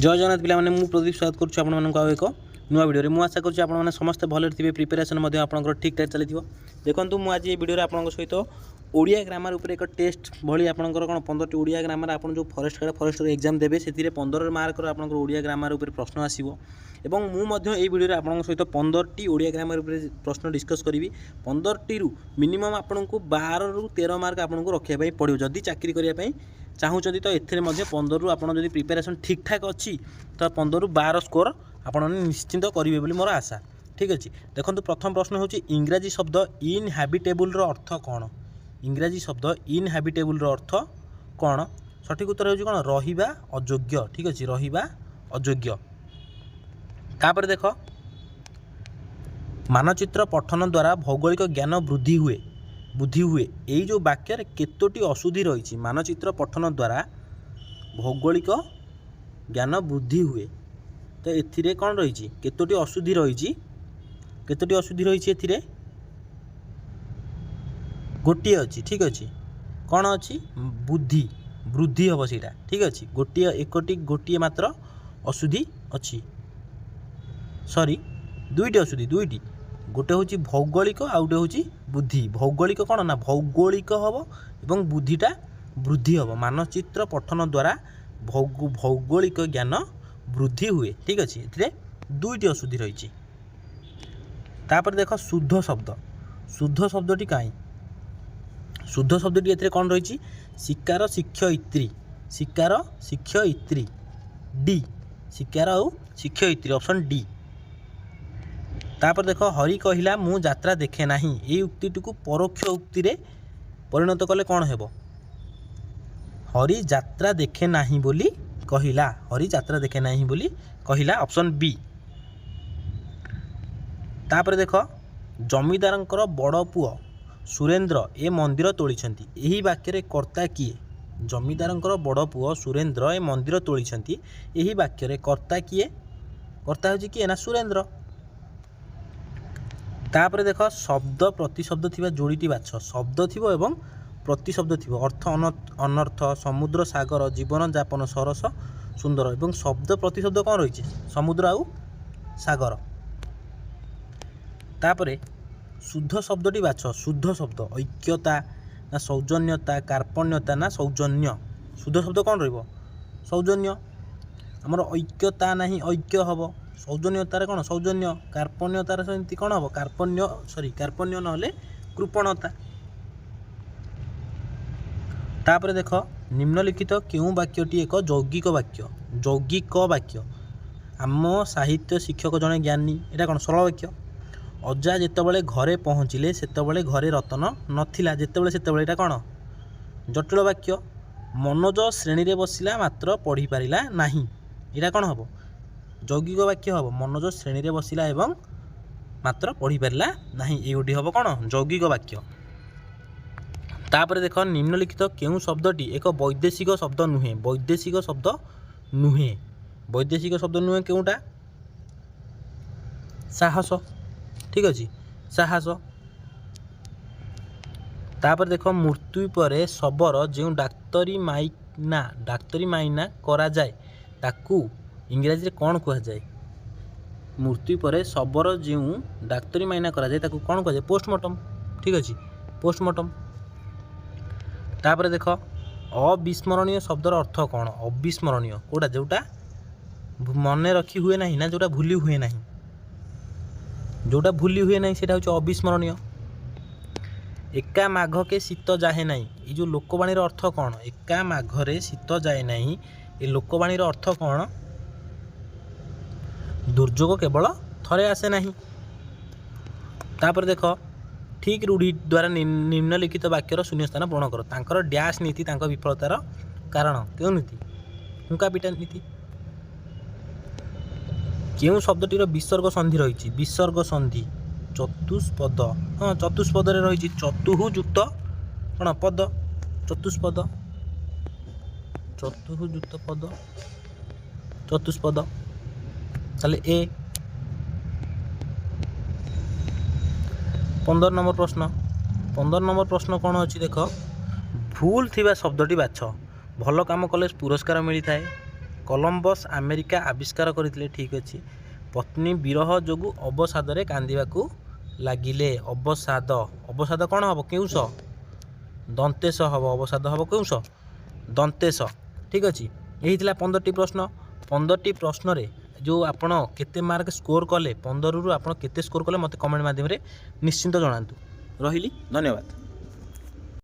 ଜୟ ଜଗନ୍ନାଥ ପିଲାମାନେ, ମୁଁ ପ୍ରଦୀପ ସ୍ୱାଗତ କରୁଛି ଆପଣମାନଙ୍କୁ ଆଉ ଏକ ନୂଆ ଭିଡ଼ିଓରେ। ମୁଁ ଆଶା କରୁଛି ଆପଣମାନେ ସମସ୍ତେ ଭଲରେ ଥିବେ, ପ୍ରିପାରେସନ୍ ମଧ୍ୟ ଆପଣଙ୍କର ଠିକ୍ଠାକ୍ ଚାଲିଥିବ। ଦେଖନ୍ତୁ, ମୁଁ ଆଜି ଏ ଭିଡ଼ିଓରେ ଆପଣଙ୍କ ସହିତ ଓଡ଼ିଆ ଗ୍ରାମାର ଉପରେ ଏକ ଟେଷ୍ଟ ଭଳି ଆପଣଙ୍କର କ'ଣ 15ଟି ଓଡ଼ିଆ ଗ୍ରାମାର, ଆପଣ ଯେଉଁ ଫରେଷ୍ଟ ଗାର୍ଡ଼, ଫରେଷ୍ଟର ଏକ୍ଜାମ୍ ଦେବେ, ସେଥିରେ 15 ମାର୍କର ଆପଣଙ୍କର ଓଡ଼ିଆ ଗ୍ରାମାର ଉପରେ ପ୍ରଶ୍ନ ଆସିବ। ଏବଂ ମୁଁ ମଧ୍ୟ ଏଇ ଭିଡ଼ିଓରେ ଆପଣଙ୍କ ସହିତ 15ଟି ଓଡ଼ିଆ ଗ୍ରାମାର ଉପରେ ପ୍ରଶ୍ନ ଡିସ୍କସ୍ କରିବି। 15ଟିରୁ ମିନିମମ୍ ଆପଣଙ୍କୁ 12ରୁ 13 ମାର୍କ ଆପଣଙ୍କୁ ରଖିବା ପାଇଁ ପଡ଼ିବ ଯଦି ଚାକିରି କରିବା ପାଇଁ ଚାହୁଁଛନ୍ତି। ତ ଏଥିରେ ମଧ୍ୟ 15ରୁ ଆପଣ ଯଦି ପ୍ରିପାରେସନ୍ ଠିକ୍ଠାକ୍ ଅଛି, ତ 15ରୁ 12 ସ୍କୋର ଆପଣମାନେ ନିଶ୍ଚିନ୍ତ କରିବେ ବୋଲି ମୋର ଆଶା। ଠିକ୍ ଅଛି, ଦେଖନ୍ତୁ, ପ୍ରଥମ ପ୍ରଶ୍ନ ହେଉଛି, ଇଂରାଜୀ ଶବ୍ଦ ଇନହାବିଟେବୁଲ୍ର ଅର୍ଥ କ'ଣ? ଇଂରାଜୀ ଶବ୍ଦ ଇନହାବିଟେବୁଲ୍ର ଅର୍ଥ କ'ଣ? ସଠିକ୍ ଉତ୍ତର ହେଉଛି କ'ଣ? ରହିବା ଅଯୋଗ୍ୟ। ଠିକ୍ ଅଛି, ରହିବା ଅଯୋଗ୍ୟ। ତାପରେ ଦେଖ, ମାନଚିତ୍ର ପଠନ ଦ୍ୱାରା ଭୌଗୋଳିକ ଜ୍ଞାନ ବୃଦ୍ଧି ହୁଏ, ବୁଦ୍ଧି ହୁଏ, ଏଇ ଯେଉଁ ବାକ୍ୟରେ କେତୋଟି ଅଶୁଦ୍ଧି ରହିଛି? ମାନଚିତ୍ର ପଠନ ଦ୍ୱାରା ଭୌଗୋଳିକ ଜ୍ଞାନ ବୃଦ୍ଧି ହୁଏ, ତ ଏଥିରେ କ'ଣ ରହିଛି? କେତୋଟି ଅଶୁଦ୍ଧି ରହିଛି? କେତୋଟି ଅଶୁଦ୍ଧି ରହିଛି ଏଥିରେ? ଗୋଟିଏ ଅଛି। ଠିକ୍ ଅଛି, କ'ଣ ଅଛି? ବୁଦ୍ଧି, ବୃଦ୍ଧି ହେବ ସେଇଟା। ଠିକ୍ ଅଛି, ଗୋଟିଏ, ଏକଟି, ଗୋଟିଏ ମାତ୍ର ଅଶୁଦ୍ଧି ଅଛି। ସରି, ଦୁଇଟି ଅଶୁଦ୍ଧି, ଦୁଇଟି। ଗୋଟେ ହେଉଛି ଭୌଗୋଳିକ, ଆଉ ଗୋଟେ ହେଉଛି ବୁଦ୍ଧି। ଭୌଗୋଳିକ କ'ଣ ନା ଭୌଗୋଳିକ ହେବ ଏବଂ ବୁଦ୍ଧିଟା ବୃଦ୍ଧି ହେବ। ମାନଚିତ୍ର ପଠନ ଦ୍ୱାରା ଭୌଗୋଳିକ ଜ୍ଞାନ ବୃଦ୍ଧି ହୁଏ। ଠିକ୍ ଅଛି, ଏଥିରେ ଦୁଇଟି ଅଶୁଦ୍ଧି ରହିଛି। ତାପରେ ଦେଖ, ଶୁଦ୍ଧ ଶବ୍ଦ, ଶୁଦ୍ଧ ଶବ୍ଦଟି କାହିଁ? ଶୁଦ୍ଧ ଶବ୍ଦଟି ଏଥିରେ କ'ଣ ରହିଛି? ଶିକାର, ଶିକ୍ଷୟିତ୍ରୀ, ଶିକାର, ଶିକ୍ଷୟିତ୍ରୀ, ଡି। ଶିକାର ଆଉ ଶିକ୍ଷୟିତ୍ରୀ, ଅପସନ୍ ଡି। ତାପରେ ଦେଖ, ହରି କହିଲା ମୁଁ ଯାତ୍ରା ଦେଖେ ନାହିଁ, ଏଇ ଉକ୍ତିଟିକୁ ପରୋକ୍ଷ ଉକ୍ତିରେ ପରିଣତ କଲେ କ'ଣ ହେବ? ହରି ଯାତ୍ରା ଦେଖେ ନାହିଁ ବୋଲି କହିଲା। ହରି ଯାତ୍ରା ଦେଖେ ନାହିଁ ବୋଲି କହିଲା, ଅପସନ୍ ବି। ତାପରେ ଦେଖ, ଜମିଦାରଙ୍କର ବଡ଼ ପୁଅ ସୁରେନ୍ଦ୍ର ଏ ମନ୍ଦିର ତୋଳିଛନ୍ତି, ଏହି ବାକ୍ୟରେ କର୍ତ୍ତା କିଏ? ଜମିଦାରଙ୍କର ବଡ଼ ପୁଅ ସୁରେନ୍ଦ୍ର ଏ ମନ୍ଦିର ତୋଳିଛନ୍ତି, ଏହି ବାକ୍ୟରେ କର୍ତ୍ତା କିଏ? କର୍ତ୍ତା ହେଉଛି କିଏ ନା ସୁରେନ୍ଦ୍ର। ତାପରେ ଦେଖ, ଶବ୍ଦ ପ୍ରତିଶବ୍ଦ ଥିବା ଯୋଡ଼ିଟି ବାଛ। ଶବ୍ଦ ଥିବ ଏବଂ ପ୍ରତିଶବ୍ଦ ଥିବ। ଅର୍ଥ, ଅନର୍ଥ, ସମୁଦ୍ର, ସାଗର, ଜୀବନ ଯାପନ, ସରସ, ସୁନ୍ଦର। ଏବଂ ଶବ୍ଦ ପ୍ରତିଶବ୍ଦ କ'ଣ ରହିଛି? ସମୁଦ୍ର ଆଉ ସାଗର। ତାପରେ ଶୁଦ୍ଧ ଶବ୍ଦଟି ବାଛ। ଶୁଦ୍ଧ ଶବ୍ଦ ଐକ୍ୟତା ନା ସୌଜନ୍ୟତା, କାର୍ପଣ୍ୟତା ନା ସୌଜନ୍ୟ? ଶୁଦ୍ଧ ଶବ୍ଦ କ'ଣ ରହିବ? ସୌଜନ୍ୟ। ଆମର ଐକ୍ୟତା ନାହିଁ, ଐକ୍ୟ ହେବ। ସୌଜନ୍ୟତାରେ କ'ଣ? ସୌଜନ୍ୟ। କାର୍ପଣ୍ୟତାର ସେମିତି କ'ଣ ହେବ? କାର୍ପଣ୍ୟ, ସରି, କାର୍ପଣ୍ୟ ନହେଲେ କୃପଣତା। ତାପରେ ଦେଖ, ନିମ୍ନଲିଖିତ କେଉଁ ବାକ୍ୟଟି ଏକ ଯୌଗିକ ବାକ୍ୟ? ଯୌଗିକ ବାକ୍ୟ, ଆମ ସାହିତ୍ୟ ଶିକ୍ଷକ ଜଣେ ଜ୍ଞାନୀ, ଏଇଟା କ'ଣ ସରଳ ବାକ୍ୟ? ଅଜା ଯେତେବେଳେ ଘରେ ପହଞ୍ଚିଲେ, ସେତେବେଳେ ଘରେ ରତନ ନଥିଲା। ଯେତେବେଳେ, ସେତେବେଳେ, ଏଇଟା କ'ଣ ଜଟିଳ ବାକ୍ୟ? ମନୋଜ ଶ୍ରେଣୀରେ ବସିଲା ମାତ୍ର ପଢ଼ିପାରିଲା ନାହିଁ, ଏଇଟା କ'ଣ ହେବ? ଯୌଗିକ ବାକ୍ୟ ହେବ। ମନୋଜ ଶ୍ରେଣୀରେ ବସିଲା ଏବଂ ମାତ୍ର ପଢ଼ିପାରିଲା ନାହିଁ, ଏଇଗୋଟି ହେବ କ'ଣ? ଯୌଗିକ ବାକ୍ୟ। ତାପରେ ଦେଖ, ନିମ୍ନଲିଖିତ କେଉଁ ଶବ୍ଦଟି ଏକ ବୈଦେଶିକ ଶବ୍ଦ ନୁହେଁ? ବୈଦେଶିକ ଶବ୍ଦ ନୁହେଁ, ବୈଦେଶିକ ଶବ୍ଦ ନୁହେଁ କେଉଁଟା? ସାହସ। ଠିକ୍ ଅଛି, ସାହସ। ତାପରେ ଦେଖ, ମୃତ୍ୟୁ ପରେ ଶବର ଯେଉଁ ଡାକ୍ତରୀ ମାଇନା କରାଯାଏ, ତାକୁ ଇଂରାଜୀରେ କ'ଣ କୁହାଯାଏ? ମୃତ୍ୟୁ ପରେ ଶବର ଯେଉଁ ଡାକ୍ତରୀ ମାଇନା କରାଯାଏ, ତାକୁ କ'ଣ କୁହାଯାଏ? ପୋଷ୍ଟମର୍ଟମ୍। ଠିକ୍ ଅଛି, ପୋଷ୍ଟମର୍ଟମ୍। ତାପରେ ଦେଖ, ଅବିସ୍ମରଣୀୟ ଶବ୍ଦର ଅର୍ଥ କ'ଣ? ଅବିସ୍ମରଣୀୟ କେଉଁଟା? ଯେଉଁଟା ମନେ ରଖି ହୁଏ ନାହିଁ ନା ଯେଉଁଟା ଭୁଲି ହୁଏ ନାହିଁ? ଯେଉଁଟା ଭୁଲି ହୁଏ ନାହିଁ, ସେଇଟା ହେଉଛି ଅବିସ୍ମରଣୀୟ। ଏକା ମାଘକେ ଶୀତ ଯାହେ ନାହିଁ, ଏଇ ଯେଉଁ ଲୋକବାଣୀର ଅର୍ଥ କ'ଣ? ଏକା ମାଘରେ ଶୀତ ଯାଏ ନାହିଁ, ଏ ଲୋକବାଣୀର ଅର୍ଥ କ'ଣ? ଦୁର୍ଯୋଗ କେବଳ ଥରେ ଆସେ ନାହିଁ। ତାପରେ ଦେଖ, ଠିକ୍ ରୂଢ଼ି ଦ୍ୱାରା ନିମ୍ନଲିଖିତ ବାକ୍ୟର ଶୂନ୍ୟସ୍ଥାନ ପୂରଣ କର। ତାଙ୍କର ଡ୍ୟାସ୍ ନୀତି ତାଙ୍କ ବିଫଳତାର କାରଣ। କେଉଁ ନୀତି? ହୁଙ୍କା ପିଟା ନୀତି। କେଉଁ ଶବ୍ଦଟିର ବିସର୍ଗ ସନ୍ଧି ରହିଛି? ବିସର୍ଗ ସନ୍ଧି ଚତୁଷ୍ପଦ। ହଁ, ଚତୁଷ୍ପଦରେ ରହିଛି। ଚତୁଃ ଯୁକ୍ତ କ'ଣ? ପଦ। ଚତୁଷ୍ପଦ, ଚତୁଃ ଯୁକ୍ତ ପଦ, ଚତୁଷ୍ପଦ। ତାହେଲେ ଏ। 15 ନମ୍ବର ପ୍ରଶ୍ନ। 15 ନମ୍ବର ପ୍ରଶ୍ନ କ'ଣ ଅଛି ଦେଖ, ଭୁଲ ଥିବା ଶବ୍ଦଟି ବାଛ। ଭଲ କାମ କଲେ ପୁରସ୍କାର ମିଳିଥାଏ। କଲମ୍ବସ୍ ଆମେରିକା ଆବିଷ୍କାର କରିଥିଲେ, ଠିକ୍ ଅଛି। ପତ୍ନୀ ବିରହ ଯୋଗୁଁ ଅବସାଦରେ କାନ୍ଦିବାକୁ ଲାଗିଲେ। ଅବସାଦ, ଅବସାଦ କ'ଣ ହେବ? କେଉଁ ସ? ଦନ୍ତେଶ ହେବ। ଅବସାଦ ହେବ କେଉଁ ସ? ଦନ୍ତେଶ। ଠିକ୍ ଅଛି। ଏହି ଥିଲା 15ଟି ପ୍ରଶ୍ନ। 15ଟି ପ୍ରଶ୍ନରେ ଯେଉଁ ଆପଣ କେତେ ମାର୍କ ସ୍କୋର କଲେ, 15ରୁ ଆପଣ କେତେ ସ୍କୋର କଲେ, ମୋତେ କମେଣ୍ଟ ମାଧ୍ୟମରେ ନିଶ୍ଚିନ୍ତ ଜଣାନ୍ତୁ। ରହିଲି, ଧନ୍ୟବାଦ।